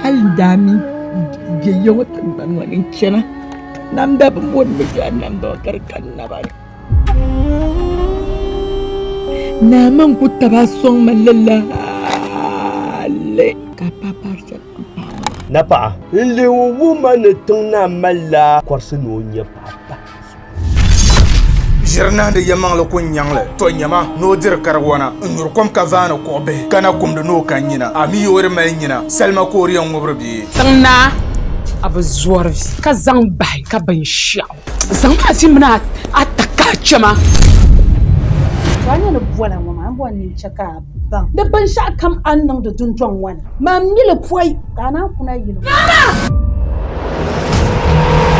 Hal n daa mi be ya ŋɔ tiŋgbani ŋɔ ni n-chana, ka namda bɛ ni bɔri ni bɛ je a namda ŋɔ ka di ka n naba ni. Naa man ku taba sɔŋ ma lala hali ka a paai paari shɛli n paai ma maa. Napaɣa, n lihi o wuhi ma ni tiŋ naa malila kɔrisi ni o nya paɣa pahi zuɣu. Ʒiri nahindi yɛlimaŋli ku nyaŋ li, tɔ nyama ni o diri kariwana n-nyuri kom ka vaani kuɣ bihi, ka na kumdi ni o ka nyina. A mi yi o di mali nyina, salima ka o di yɛn ŋubiri bee? Tiŋ naa, a bi zɔri vi ka zaŋ bahi ka binshɛɣu. Zaŋm a vi mini a takahi chɛ ma. To a nya ni bɔla ŋɔ maa, m bɔri ni n chɛ ka a baŋ ni binshɛɣu kam a ni niŋdi dundɔŋ ŋɔ ni, man mi li pɔi ka a naan kuna yili ŋɔ.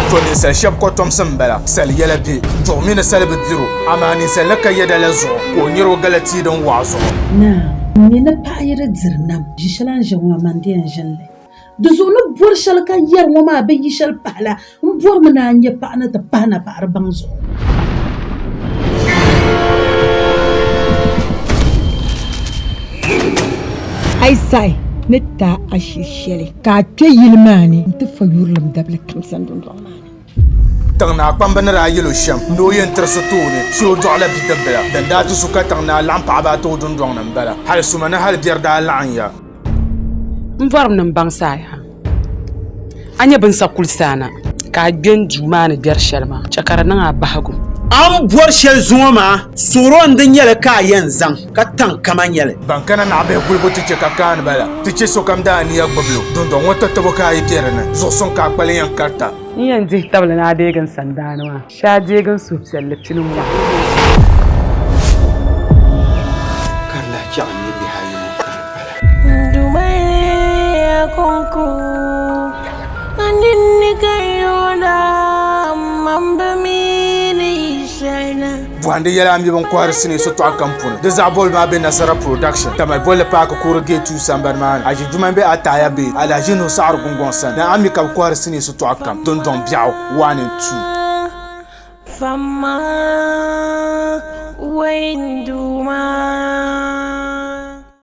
To ninsal shɛb kɔtomsi m-bala, sal yɛla be, duɣu mi ni sal bi dir o, amaa ninsal ni ka yɛda la zuɣu ka o nyari o gala tia din wɔɣa zuɣu. Naa, m mi ni paɣa yi di diri nam, ʒi shɛli a ni ʒe ŋɔ maa, man di yɛn ʒini li. Di zuɣu ni bɔri shɛli ka yɛri ŋɔ maa bi yi shɛli pahi la, m bɔrimi ni a nya paɣa ni ti pahi napaɣiri baŋ zuɣu. A yi saɣi ni ti a ashili shɛli ka a kpe yili maa ni nti fa yurilim dabili kam sani dundɔŋ maa ni. Tiŋ naa kpamba ni daa yɛl o shɛm ni o yɛn tirisi tooni shee o dɔɣila bidibbila. Din daa ti su ka tiŋ naa laɣim paɣiba ata o dundɔŋ ni m-bala. Hal suma ni hal biɛri daa laɣim ya. M bɔrimi ni m baŋsi a yaa. A nya bɛ ni sa kulisi a na, ka a gbe n duu maa ni gbɛri shɛli maa, chɛ ka di niŋ a bahigu. A ni bɔri shɛli zuŋɔ maa, suɣiro n-di nyɛli ka a yɛn zaŋ, ka taŋ kama nyɛli. Ban kana naɣibihi gulibu ti chɛ ka kaani ba la, ti chɛ sokam daa nia gbubi lu. Dundɔŋ ŋɔ tatabo ka a yi be di ni, zuɣusuŋ ka a kpalim yɛn karita. N yɛn dihi tabili ni a deegi n sandaani maa, shee a deegi n suhupiɛlli pini ŋɔ. Ka di lahi chɛɣu n-nyɛ bihi ayi ŋɔ ka di pala. Bɔhindi yɛla a mi bin kɔhiri sinii sitɔɣu kam puuni. Di zaɣ bɔbili maa be Nasara Production, Tamale Bolli Paaki Kuuri Gate 2 sambani maa ni. Aʒi Juma m-be Ataaya bee Alhaji Nuhu Saɣiri Gungɔŋ sani ni a mi ka bɛ kɔhiri sinii sitɔɣu kam dundɔŋ biɛɣu 1 and 2. Fama, wai n Duuma.